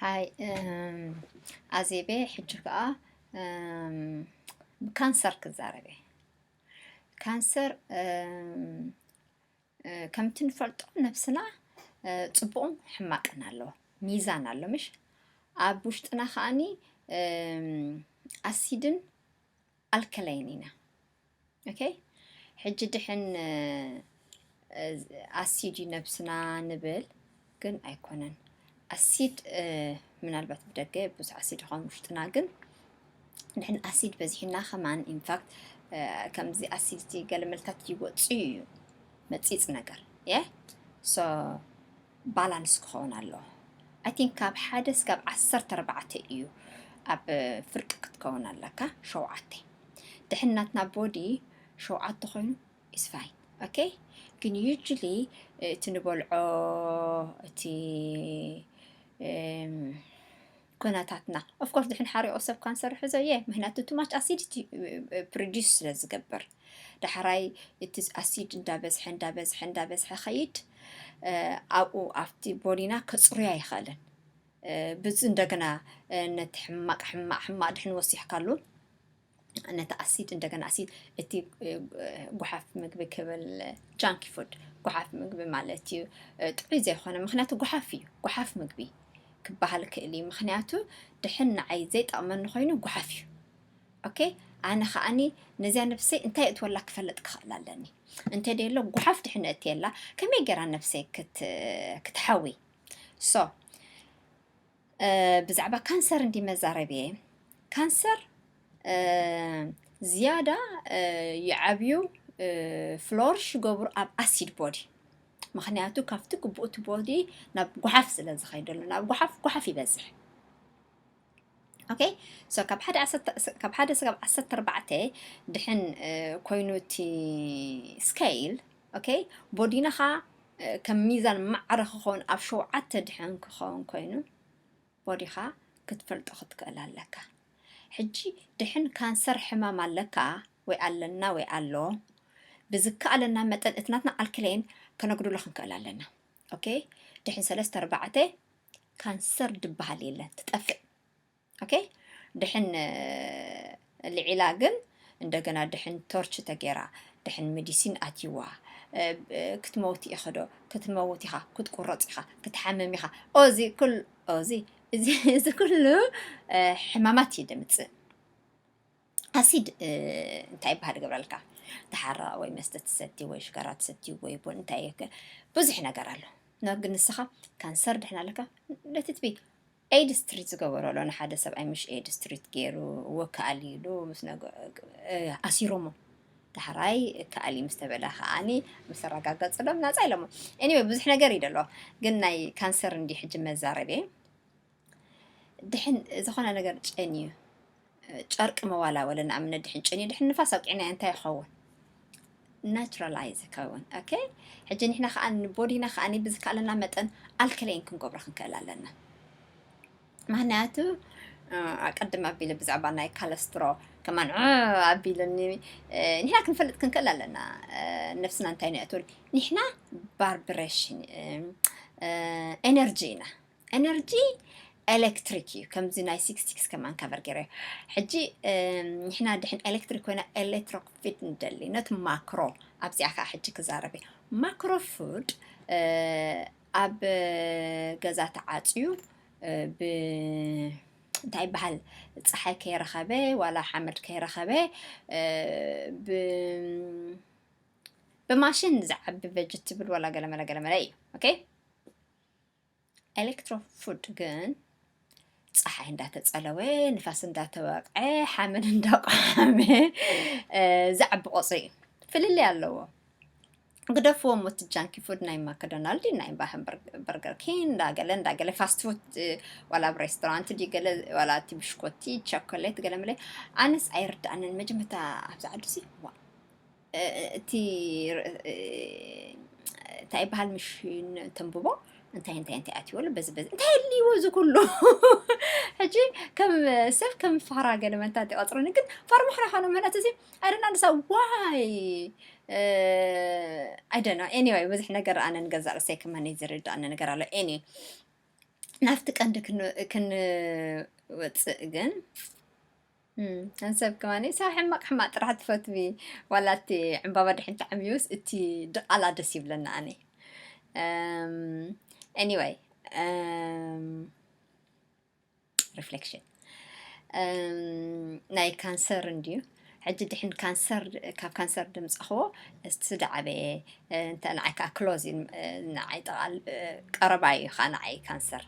ኣይ እም፣ ኣዜቤ፣ ሕጂ ከኣ እም፣ ብካንሰር ክዛረብ እየ። ካንሰር እም፣ እ፣ ከምቲ ንፈልጦ ነብስና እ፣ ጽቡቕን ሕማቅን ኣለዎ፣ ሚዛን ኣሎ ምሽ? ኣብ ውሽጥና ከኣኒ እም፣ ኣሲድን ኣልከለይን ኢና። ኦኬ፣ ሕጂ ድሕን ኣሲድ እዩ ነብስና ንብል፣ ግን ኣይኮነን። ኣሲድ ምናልባት ብደገ ብዙሕ ኣሲድ ይኾን ውሽጥና፣ ግን ድሕን ኣሲድ በዚሕና ከማን ኢንፋክት ከምዚ ኣሲድቲ ገለ መልታት ይወፅእ እዩ መፂፅ ነገር የ ሶ ባላንስ ክኸውን ኣለዎ። ኣይ ቲንክ ካብ ሓደ ስጋብ ዓሰርተ ኣርባዕተ እዩ ኣብ ፍርቂ ክትከውን ኣለካ። ሸውዓተ ድሕን ናትና ቦዲ ሸውዓተ ኮይኑ ኢስ ፋይን። ኦኬ፣ ግን ዩጅሊ እቲ ንበልዖ እቲ ኩነታትና ኦፍኮርስ ድሕን ሓሪቆ ሰብ ካንሰር ሕዞ እየ ምክንያቱ ቱማች ኣሲድ ፕሮዲስ ስለ ዝገብር ዳሕራይ እቲ ኣሲድ እንዳበዝሐ እንዳበዝሐ እንዳበዝሐ ኸይድ ኣብኡ ኣብቲ ቦዲና ከፅሩያ ይኽእልን ብዚ እንደገና ነቲ ሕማቅ ሕማቅ ሕማቅ ድሕን ወሲሕካሉ ነቲ ኣሲድ እንደገና ኣሲድ እቲ ጉሓፍ ምግቢ ክብል ጃንኪ ፉድ ጉሓፍ ምግቢ ማለት እዩ ጥዑይ ዘይኮነ ምክንያቱ ጉሓፍ እዩ ጉሓፍ ምግቢ ክበሃል ክእል እዩ ምክንያቱ ድሕን ንዓይ ዘይጠቕመኒ ኮይኑ ጉሓፍ እዩ ኦኬ ኣነ ከዓኒ ነዚያ ነብሰይ እንታይ እትወላ ክፈልጥ ክኽእል ኣለኒ እንተ ደሎ ጉሓፍ ድሕን እትየላ ከመይ ገይራ ነብሰይ ክትሓዊ ሶ ብዛዕባ ካንሰር እንዲ መዛረብ እየ ካንሰር ዝያዳ ይዓብዩ ፍሎርሽ ይገብሩ ኣብ ኣሲድ ቦዲ ምክንያቱ ካብቲ ግቡእቲ ቦዲ ናብ ጉሓፍ ስለ ዝኸይደሉ ናብ ጉሓፍ ጉሓፍ ይበዝሕ ኦኬ ሶ ካብ ሓደ ዓሰርተ ካብ ሓደ ስጋብ ዓሰርተ ኣርባዕተ ድሕን ኮይኑ እቲ ስኬይል ኦኬ ቦዲናኻ ከም ሚዛን ማዕረ ክኸውን ኣብ ሸውዓተ ድሕን ክኸውን ኮይኑ ቦዲኻ ክትፈልጦ ክትክእል ኣለካ ሕጂ ድሕን ካንሰር ሕማም ኣለካ ወይ ኣለና ወይ ኣሎ ብዝከኣለና መጠን እቲ ናትና ኣልክሌን ከነጉድሎ ክንክእል ኣለና ኦኬ ድሕን ሰለስተ ኣርባዕተ ካንሰር ድበሃል የለን ትጠፍእ ኦኬ ድሕን ልዒላ ግን እንደገና ድሕን ቶርች ተገይራ ድሕን ሜዲሲን ኣትይዋ ክትመውት ኢኸ ዶ ክትመውት ኢኻ ክትቁረፅ ኢኻ ክትሓምም ኢኻ ኦዚ ኩል ኦዚ እዚ ኩሉ ሕማማት እዩ ደምፅእ ኣሲድ እንታይ ይበሃል ይገብረልካ ተሓረቐ ወይ መስተ ትሰቲ ወይ ሽጋራ ትሰቲ ወይ ቡን እንታይ ብዙሕ ነገር ኣሎ ግን ንስኻ ካንሰር ድሕን ኣለካ ለትትቢ ኤድስ ትሪት ዝገበሮ ኣሎ ንሓደ ሰብኣይ ምሽ ኤድስ ትሪት ገይሩ ወከኣል ኢሉ ምስ ኣሲሮሞ ዳሕራይ ከኣል ምስ ተበለ ከዓኒ ምስ ተረጋገፅሎም ናፃ ኢሎሞ ኤኒወይ ብዙሕ ነገር እዩ ደሎ ግን ናይ ካንሰር እንዲ ሕጂ መዛረብ እየ ድሕን ዝኾነ ነገር ጨንዩ ጨርቂ መዋላ ወለ ንኣብነት ድሕን ጨንዩ ድሕን ንፋስ ኣውቂዕና እንታይ ይኸውን ናቹራላይዝ ይኸውን ኦኬ ሕጂ ንሕና ከዓ ንቦዲና ከዓ ብዝከኣለና መጠን ኣልክሌን ክንገብሮ ክንክእል ኣለና ምክንያቱ ኣቀድም ኣቢለ ብዛዕባ ናይ ካለስትሮ ከማን ኣቢለኒ ንሕና ክንፈልጥ ክንክእል ኣለና ነፍስና እንታይ ንእትብል ንሕና ባርብሬሽን ኤነርጂ ኢና ኤነርጂ ኤሌክትሪክ እዩ ከምዚ ናይ ሲክስ ሲክስ ከማን ካቨር ገይረ ሕጂ ንሕና ድሕን ኤሌክትሪክ ኮይና ኤሌክትሮክ ፊድ ንደሊ ነቲ ማክሮ ኣብዚኣ ከዓ ሕጂ ክዛረብ ማክሮ ፉድ ኣብ ገዛ ተዓፅዩ ብ እንታይ ይበሃል ፀሓይ ከይረኸበ ዋላ ሓመድ ከይረኸበ ብ ብማሽን ዝዓቢ ቨጅትብል ዋላ ገለመለ ገለመለ እዩ ኦኬ ኤሌክትሮ ፉድ ግን ፀሓይ እንዳተፀለወ ንፋስ እንዳተወቅዐ ሓመድ እንዳቋሓመ ዝዓቢ ቆፅሪ እዩ ፍልልይ ኣለዎ ግደፍዎም እቲ ጃንኪ ፉድ ናይ ማክዶናልድ ናይ ባህ በርገር ኪን እንዳገለ እንዳገለ ፋስት ፉድ ዋላ ኣብ ሬስቶራንት ድዩ ገለ ዋላ እቲ ብሽኮቲ ቸኮሌት ገለ መለ ኣነስ ኣይርዳእንን መጀመርታ ኣብዚ ዓዲ ሲ ዋ እቲ እንታይ ይበሃል ምሽ ተንብቦ እንታይ እንታይ እንታይ ኣትይወሉ በዚ በዚ እንታይ ኣልይዎ እዚ ኩሉ ሕጂ ከም ሰብ ከም ፋራ ገለ መታት ይቐፅሩኒ ግን ፋርማሕራ ካኖ መለት እዚ ኣደና ንሳ ዋይ ኣይደና ኤኒወይ ብዙሕ ነገር ኣነ ንገዛእ ርእሰይ ከማን ዝርዳእኒ ነገር ኣሎ ኤኒ ናብቲ ቀንዲ ክን- ክንወፅእ ግን፣ እም፣ ሓንሳብ ከማኒ ሳብ ሕማቕ ሕማቕ ጥራሕ ትፈትዊ፣ ዋላ እቲ ዕምባባ ድሕን ተዓምዩስ እቲ ድቓላ ደስ ይብለና ኣነ። Anyway, reflection ናይ ካንሰር እንድዩ። ሕጂ ድሕን ካንሰር፣ ካብ ካንሰር ድምፃኽዎ እስቲ ዝዓበየ፣ እንተ ንዓይ ከዓ ክሎዝ፣ ንዓይ ጠቓል ቀረባ እዩ ከዓ ንዓይ ካንሰር።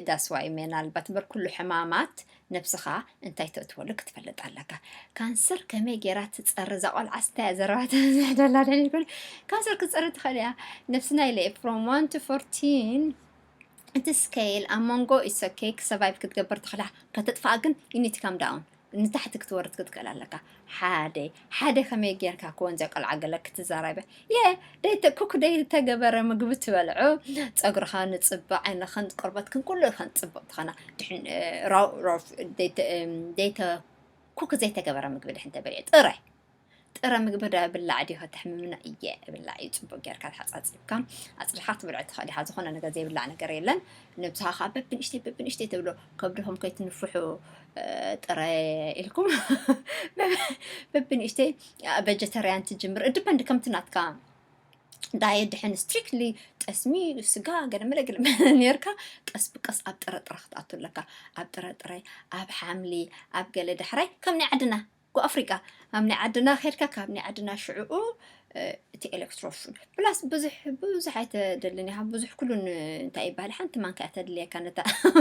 ዳስዋይ ምናልባት እምበር ኩሉ ሕማማት ነብስኻ እንታይ ተእትወሉ ክትፈልጥ ኣለካ። ካንሰር ከመይ ገይራ ትፀሪ፣ እዛ ቆልዓ ስታይ ዘረባታ ዝሕደላ ደን ይብል። ካንሰር ክትፀሪ ትኽእል እያ። ነብስና ኢለ from one to fourteen እቲ ስኬል ኣብ መንጎ it's okay ክሰቫይቭ ክትገብር ትኽእላ። ከተጥፋኣ ግን you need to come down። ንታሕቲ ክትወርድ ክትክእል ኣለካ። ሓደ ሓደ ከመይ ጌርካ ክወንዘ ቆልዓ ገለ ክትዛረበ የ ደይተ ኩክ ደይተገበረ ምግቢ ትበልዑ፣ ፀጉርኻ ንፅብቕ፣ ዓይንኽን ቆርበትክን ኩሉ ከን ፅብቕ ትኾና። ድሕን ራው ራው ደይተ ደይተ ኩክ ዘይተገበረ ምግቢ ድሕን ተበልዑ ጥረ ጥረ ምግቢ ዳ ብላዕ ድዩ ከተሕምምና? እየ ብላዕ እዩ። ፅቡቅ ጌርካ ተሓፃፂብካ ኣፅሪኻ ክትበልዖ ትኽእል ኢኻ። ዝኾነ ነገር ዘይብላዕ ነገር የለን። ነብስኻ ከዓ በብንእሽተይ በብንእሽተይ ተብሎ ከብድኹም ከይትንፍሑ ጥረ ኢልኩም በብንእሽተይ ቬጀተርያን ትጅምር። ድፐንድ ከምቲ ናትካ ዳየት ድሕን ስትሪክትሊ ጠስሚ ስጋ ገለመለ ገለመለ ኔርካ ቀስ ብቀስ ኣብ ጥረጥረ ክትኣቱ ኣለካ። ኣብ ጥረጥረ ኣብ ሓምሊ ኣብ ገለ ዳሕራይ ከም ናይ ዓድና ጎ ኣፍሪቃ ኣብ ናይ ዓድና ከድካ ካብ ናይ ዓድና ሽዕኡ እቲ ኤሌክትሮ ፉድ ፕላስ ብዙሕ ብዙሕ ኣይተደልን ኢኻ። ብዙሕ ኩሉን እንታይ ይበሃል ሓንቲ ማንካ እያ ተድልየካ ነታ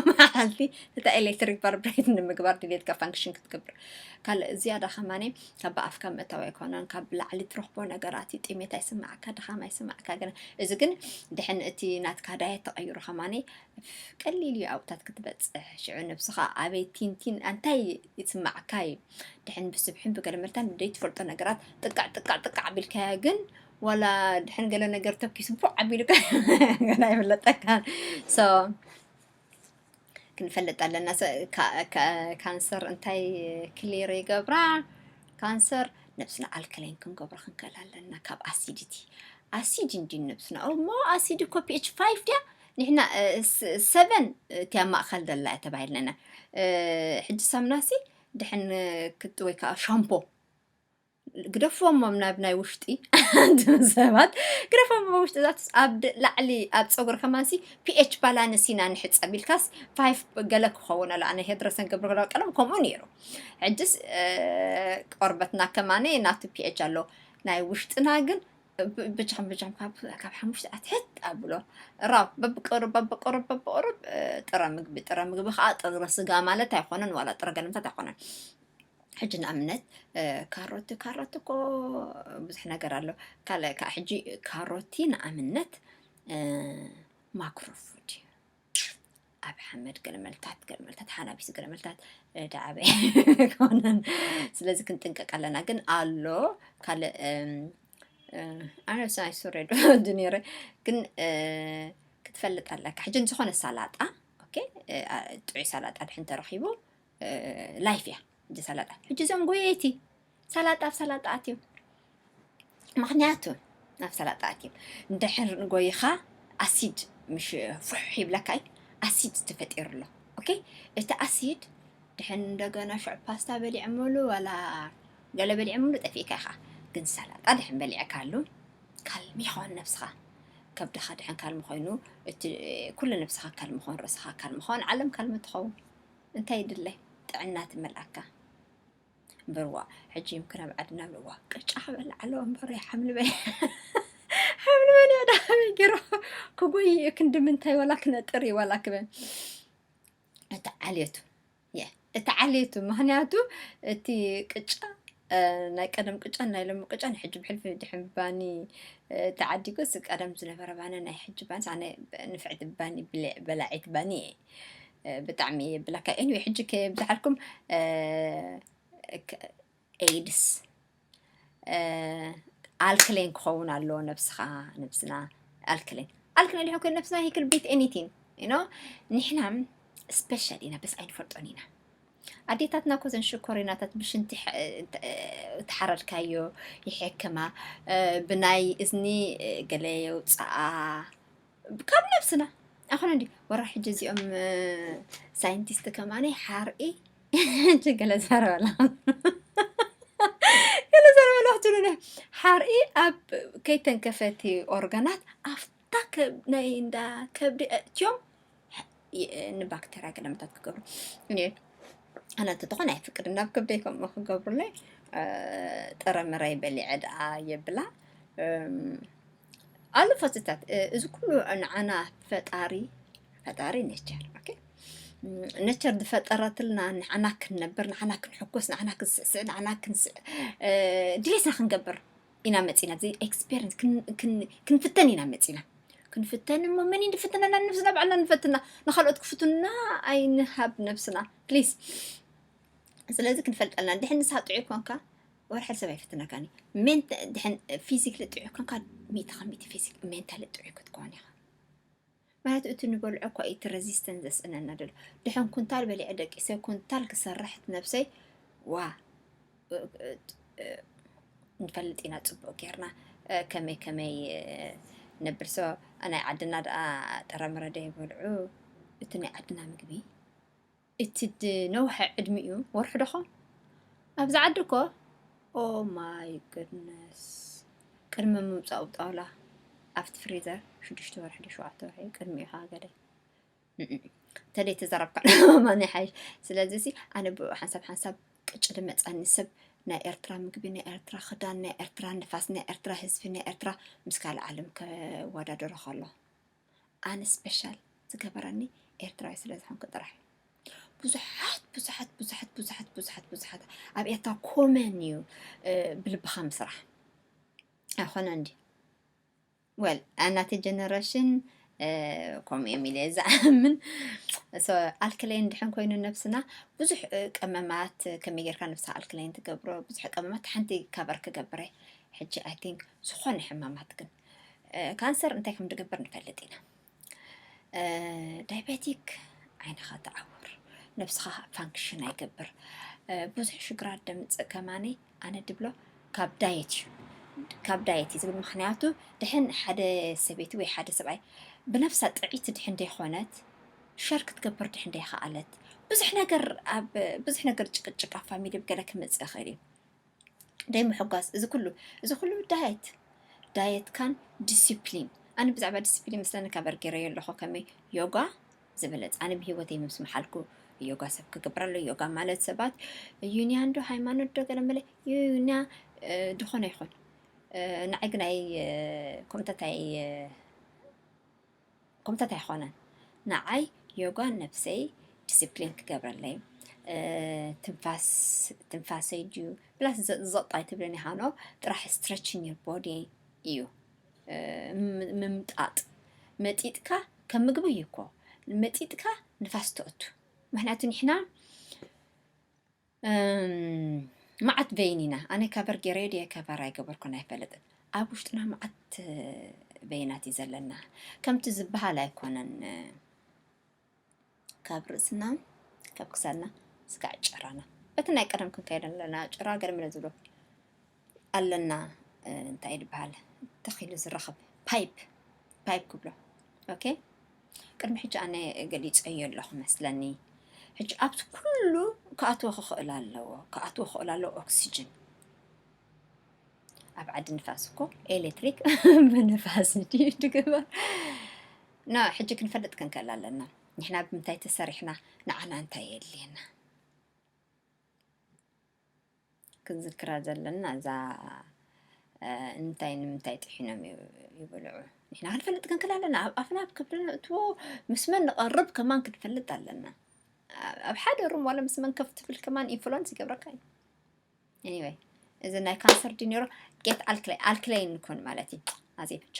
መዓልቲ ነታ ኤሌክትሪክ ቫርብሬት ንምግባር ድሌትካ ፋንክሽን ክትገብር። ካልእ ዝያዳ ከማኒ ካብ ኣፍካ ምእታው ኣይኮነን፣ ካብ ላዕሊ ትረኽቦ ነገራት እዩ። ጥሜት ኣይስማዕካ፣ ድኻም ኣይስማዕካ። ግን እዚ ግን ድሕን እቲ ናትካ ዳየት ተቐይሩ ከማኒ ቀሊል እዩ ኣብታት ክትበፅሕ። ሽዑ ነብስኻ ኣበይ ቲንቲን እንታይ ይስማዕካ እዩ። ድሕን ብስብሕን ብገለመልታን ብደይ ትፈልጦ ነገራት ጥቃዕ ጥቃዕ ጥቃዕ ቢልካያ ግን ዋላ ድሕን ገለ ነገር ተኪሱ ቡዕ ኣቢሉካ ገና ይፍለጠካን። So ክንፈልጥ ኣለና። ካንሰር እንታይ ክሊር ይገብራ? ካንሰር ነብስና ኣልከላይን ክንገብሮ ክንክእል ኣለና ካብ ኣሲዲቲ። ኣሲድ እንዲ ነብስና እሞ ኣሲድ እኮ ፒኤች ፋይቭ ድያ ንሕና ሰቨን እቲያ ማእኸል ዘላ እያ ተባሂልናና። ሕጂ ሳምናሲ ድሕን ክጥ ወይ ከዓ ሻምፖ ግደፍዎም ናብ ናይ ውሽጢ ሰባት ግደፍዎም ኣብ ውሽጢ ዛት ኣብ ላዕሊ ኣብ ፀጉሪ ከማንሲ ፒኤች ባላንስ ኢና ንሕፀብ ኢልካስ ፋይፍ ገለ ክኸውን ኣሎ። ኣነ ሄድረሰን ገብረ ገለ ቀለም ከምኡ ነይሩ። ሕጅስ ቆርበትና ከማነ ናቱ ፒኤች ኣሎ። ናይ ውሽጥና ግን ብቻም ብቻም ካብ ሓሙሽተ ኣትሕት ኣብሎ ራብ በብቅርብ በብቅርብ በብቅርብ ጥረ ምግቢ ጥረ ምግቢ ከዓ ጥረ ስጋ ማለት ኣይኮነን ዋላ ጥረ ገለምታት ኣይኮነን። ሕጂ ንኣብነት ካሮት ካሮት እኮ ብዙሕ ነገር ኣሎ። ካልእ ከዓ ሕጂ ካሮቲ ንኣብነት ማክሮ ፉድ እዩ። ኣብ ሓመድ ገለመልታት ገለመልታት ሓናቢስ ገለመልታት ደዓበ ኮነን። ስለዚ ክንጥንቀቅ ኣለና። ግን ኣሎ ካልእ ኣነሳ ኣይሱሬ ዶ ድኔረ ግን ክትፈልጥ ኣለካ። ሕጂ ንዝኾነ ሳላጣ ኦኬ፣ ጥዑይ ሳላጣ ድሕን ተረኺቡ ላይፍ እያ። ሕጂ ሳላጣ ሕጂ እዞም ጎየይቲ ሳላጣ ኣብ ሳላጣ ኣትዮም። ምኽንያቱ ናብ ሳላጣ ኣትዮም እንድሕር ጎይኻ ኣሲድ ምሽ ፉሕ ይብለካ እዩ። ኣሲድ ተፈጢሩ ኣሎ። ኦኬ፣ እቲ ኣሲድ ድሕን እንደገና ሽዑ ፓስታ በሊዖምሉ ዋላ ገለ በሊዖምሉ ጠፊእካ ኢኻ። ግን ሳላጣ ድሕን በሊዕካሉ ካልሚ ይኸውን ነብስኻ። ከብድኻ ድሕን ካልሚ ኮይኑ እቲ ኩሉ ነብስኻ ካልሚ ኸውን ርእስኻ ካልሚ ኸውን ዓለም ካልሚ ትኸውን። እንታይ ይድለይ ጥዕና ትመልኣካ። እምበርዋ ሕጂ ይምክን ኣብ ዓድና ብልዋ ቅጫ ክበልዕ ኣለዎ እምበር ሓምሊ በል ሓምሊ በል ወዳ ከመይ ገይሩ ክጎይ እዩ ክንዲ ምንታይ ዋላ ክነጥር እዩ ዋላ ክበል እቲ ዓልየቱ እቲ ዓሌቱ ምኽንያቱ እቲ ቅጫ ናይ ቀደም ቅጫ ናይ ሎሚ ቅጫ ናይ ሕጂ ብሕልፊ ድሕን ባኒ ተዓዲጎ ስ ቀደም ዝነበረ ባኒ ናይ ሕጂ ባኒ ኣነ ንፍዕቲ ባኒ በላዒት ባኒ እየ ብጣዕሚ እየ ብላካ anyway ሕጂ ከየብዝሓልኩም ኤድስ ኣልክሌን ክኸውን ኣለዎ ነብስኻ ነብስና ኣልክሌን ኣልክሌን ይሕኮ ነብስና he could beat anything you know ንሕና special ኢና በስ ኣይንፈልጦን ኢና ኣዴታትና ኮ ዘን ሽኮሪናታት ብሽንቲ ተሓረድካዮ ይሕክማ ብናይ እዝኒ ገለ የውፅኣ ካብ ነብስና ኣኾነ እንዲ ወራ ሕጂ እዚኦም ሳይንቲስት ከማኒ ሓርኢ ሕጂ ገለ ዘረበላ ገለ ዘረበላ ክትብሉኒ ሓርኢ ኣብ ከይተንከፈቲ ኦርጋናት ኣብታ ከብ- ናይ እንዳ ከብዲ ኣእትዮም ንባክተርያ ገለመታት ክገብሩ እኔ ኣነ እንተኾነ ኣይፍቅድ ናብ ከብደይ ከምኡ ክገብሩለይ ጥረምረይ በሊዐ ደኣ የብላ ኣሉ ፈትታት እዚ ኩሉ ንዓና ፈጣሪ ፈጣሪ ነቸር ነቸር ዝፈጠረትልና ንዓና ክንነብር ንዓና ክንሕጎስ ንዓና ክንስዕስዕ ንዓና ክንስዕ ድሌትና ክንገብር ኢና መፂና እዚ ኤክስፔሪንስ ክንፍተን ኢና መፂና ክንፍተን እሞ መን ንፍትነና ንነብስና ባዕልና ንፈትና ንካልኦት ክፍትና ኣይንሃብ ነብስና ፕሊስ ስለዚ ክንፈልጠልና ድሕን ንስኻ ጥዑይ ኮንካ ወርሐል ሰብ ኣይፍትነካኒ ድሕን ፊዚክሊ ጥዑይ ኮንካ ሚእቲ ካብ ሚእቲ ፊዚክ ሜንታሊ ጥዑይ ክትከውን ኢኻ ማለት እቲ ንበልዖ እኳ እቲ ረዚስተንስ ዘስእነና ደሎ ድሕን ኩንታል በሊዐ ደቂሰ ኩንታል ክሰርሕ ነብሰይ ዋ ንፈልጥ ኢና ፅቡቅ ጌርና ከመይ ከመይ ነብል ሶ ናይ ዓድና ደኣ ጥረምረ ዶ ይበልዑ እቲ ናይ ዓድና ምግቢ እቲ ዝነውሐ ዕድሚኡ ወርሑ ዶኾ ኣብዚ ዓዲ እኮ oh my goodness ቅድሚ ምምፃኡ ጣውላ ኣብቲ ፍሪዘር ሽዱሽተ ወርሒ ዶ ሸውዓተ ወርሒ ቅድሚኡ ከዓ ገለ ተደይ ተዘረብካ ማን ይሓይሽ ስለዚ ሲ ኣነ ብኡ ሓንሳብ ሓንሳብ ቅጭ ድመፀኒ ሰብ ናይ ኤርትራ ምግቢ ናይ ኤርትራ ክዳን ናይ ኤርትራ ንፋስ ናይ ኤርትራ ህዝቢ ናይ ኤርትራ ምስ ካልእ ዓለም ከወዳደሮ ከሎ ኣነ ስፔሻል ዝገበረኒ ኤርትራዊ ስለ ዝኾንኩ ጥራሕ ብዙሓት ብዙሓት ብዙሓት ብዙሓት ብዙሓት ብዙሓት ኣብ ኤርትራ ኮመን እዩ ብልብኻ ምስራሕ ኣይኮነ እንዲ ወል ኣናተ ጀነሬሽን ከምኡ እዮም ኢለ ዝኣምን ኣልክለይን ድሕን ኮይኑ ነብስና ብዙሕ ቀመማት ከመይ ጌርካ ነብስካ ኣልክለይን ትገብሮ ብዙሕ ቀመማት ሓንቲ ካቨር ክገብረ ሕጂ ኣይ ቲንክ ዝኾነ ሕማማት ግን ካንሰር እንታይ ከም ዝገብር ንፈልጥ ኢና ዳይቤቲክ ዓይንኻ ተዓውር ነብስኻ ፋንክሽን ኣይገብር ብዙሕ ሽግራት ደምፅእ ከማኒ ኣነ ድብሎ ካብ ዳየት እዩ ካብ ዳየት እዩ ዝብል ምክንያቱ ድሕን ሓደ ሰበይቲ ወይ ሓደ ሰብኣይ ብነብሳ ጥዒት ድሕን ደይኮነት ሸር ክትገብር ድሕን ደይከኣለት ብዙሕ ነገር ኣብ ብዙሕ ነገር ጭቅጭቅ ኣብ ፋሚሊ ብገለ ክመፅእ ይኽእል እዩ ደይ ምሕጓስ እዚ ኩሉ እዚ ኩሉ ዳየት ዳየትካን ዲሲፕሊን ኣነ ብዛዕባ ዲሲፕሊን ምስለኒ ካበር ገይረዮ ኣለኹ ከመይ ዮጋ ዝበለፅ ኣነ ብሂወተይ ምስ መሓልኩ ዮጋ ሰብ ክገብር ኣሎ ዮጋ ማለት ሰባት ዩኒያን ዶ ሃይማኖት ዶ ገለ መለ ዩኒያ ዝኾነ ይኹን ንዓይ ግን ኣይ ከምኡታት ኣይ ከምኡታት ኣይኮነን ንዓይ ዮጋ ነብሰይ ዲስፕሊን ክገብረለይ ትንፋስ ትንፋሰይ ድዩ ብላስ ዘቕጣይ ትብለኒ ሃኖ ጥራሕ ስትረችን ዮር ቦዲ እዩ ምምጣጥ መጢጥካ ከም ምግቢ እዩ እኮ መጢጥካ ንፋስ ተእቱ ምክንያቱ ንሕና መዓት ቨይን ኢና ኣነ ካቨር ገይረ ድየ ካቨር ኣይገበርኩን ኣይፈልጥን ኣብ ውሽጥና መዓት ቨይናት እዩ ዘለና ከምቲ ዝበሃል ኣይኮነን ካብ ርእስና ካብ ክሳድና ስጋዕ ጭራና በቲ ናይ ቀደም ክንከይድ ኣለና ጭራ ገርምለ ዝብሎ ኣለና እንታይ ዝበሃል ተኺሉ ዝረኸብ ፓይፕ ፓይፕ ክብሎ ኦኬ ቅድሚ ሕጂ ኣነ ገሊፀዮ ኣለኹ መስለኒ ሕጂ ኣብቲ ኩሉ ክኣትዎ ክኽእል ኣለዎ ክኣትዎ ክኽእል ኣለዎ ኦክሲጅን ኣብ ዓዲ ንፋስ እኮ ኤሌክትሪክ ብንፋስ ድዩ ድግበር ና ሕጂ ክንፈልጥ ክንክእል ኣለና ንሕና ብምንታይ ተሰሪሕና ንዓና እንታይ የድልየና ክንዝክራ ዘለና እዛ እንታይ ንምንታይ ጥሒኖም ይበልዑ ንሕና ክንፈልጥ ክንክል ኣለና ኣብ ኣፍና ኣብ ክብሪ ንእትዎ ምስ መን ንቐርብ ከማን ክንፈልጥ ኣለና ኣብ ሓደ ሩም ዋላ ምስ መን ከፍ ትብል ከማን ኢንፍሉንስ ይገብረካ እዩ anyway እዚ ናይ ካንሰር ድዩ ነይሩ ጌት ኣልክለይ ኣልክለይ ንኩን ማለት እዩ ኣዜ ብቻ